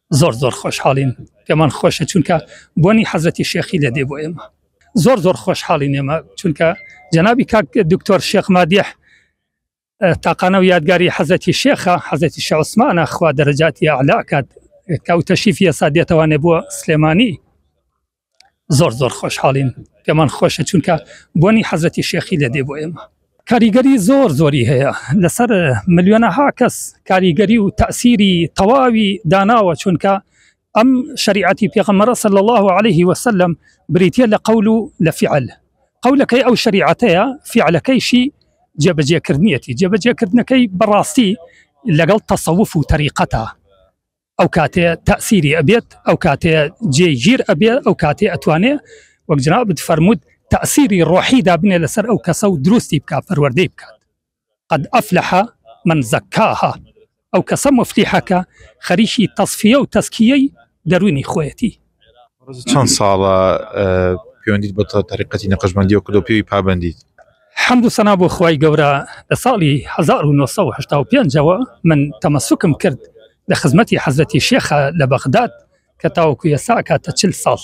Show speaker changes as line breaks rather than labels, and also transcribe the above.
زۆر زۆر خۆشحاڵین، پێمان خۆشە چونکە بۆنی حەزرەتی شێخی لێ دێ بۆ ئێمە. زۆر زۆر خۆشحاڵین ئێمە چونکە جەنابی کاک دکتۆر شێخ مادیح تاقانە و یادگاری حەزرەتی شێخە، حەزرەتی شێخ عوسمانە، خوا دەرەجاتی ئەعلا کات کە ئەو تەشریفی ئێستا دێتەوانێ بۆ سلێمانی. زۆر زۆر خۆشحاڵین، پێمان خۆشە چونکە بۆنی حەزرەتی شێخی لێ دێ بۆ ئێمە. کاریگەری زۆر زۆری هەیە لەسەر ملیۆنەها کەس، کاریگەری و تەئسیری تەواوی داناوە، چونکە ئەم شەریعەتی پێغەمبەرە صلی اللە علیه وسلم بریتیە لە قەول و لە فیعل، قەولەکەی ئەو شەریعەتەیە، فیعلەکەیشی جێبەجێکردنیەتی، جێبەجێکردنەکەی بەڕاستی لەگەڵ تەسەوف و تەریقەتە، ئەو کاتێ تەئسیری ئەبێت، ئەو کاتێ جێگیر ئەبێ، ئەو کاتێ ئەتوانێ وەک جنابت فەرمووت تەئسیری ڕۆحی دابنێ لەسەر ئەو کەسە و دروستی بکا، پەروەردەی بکات. قد افلح من زکاها، ئەو کەسە موفلیحە کە خەریکی تەسفیە و تەزکیەی دەروونی خۆیەتی.
چەند ساڵە پەیوەندیت بە تەریقەتی نەقشبەندیەوە کردو پێوی پابەندیت؟
حەمد و سەنا بۆ خوای گەورە لە ساڵی 1985 ەوە من تەمەسوکم کرد لە خزمەتی حەزرەتی شێخە لە بەغداد کە تاوەکو ئێستا ئەکاتە 40 ساڵ.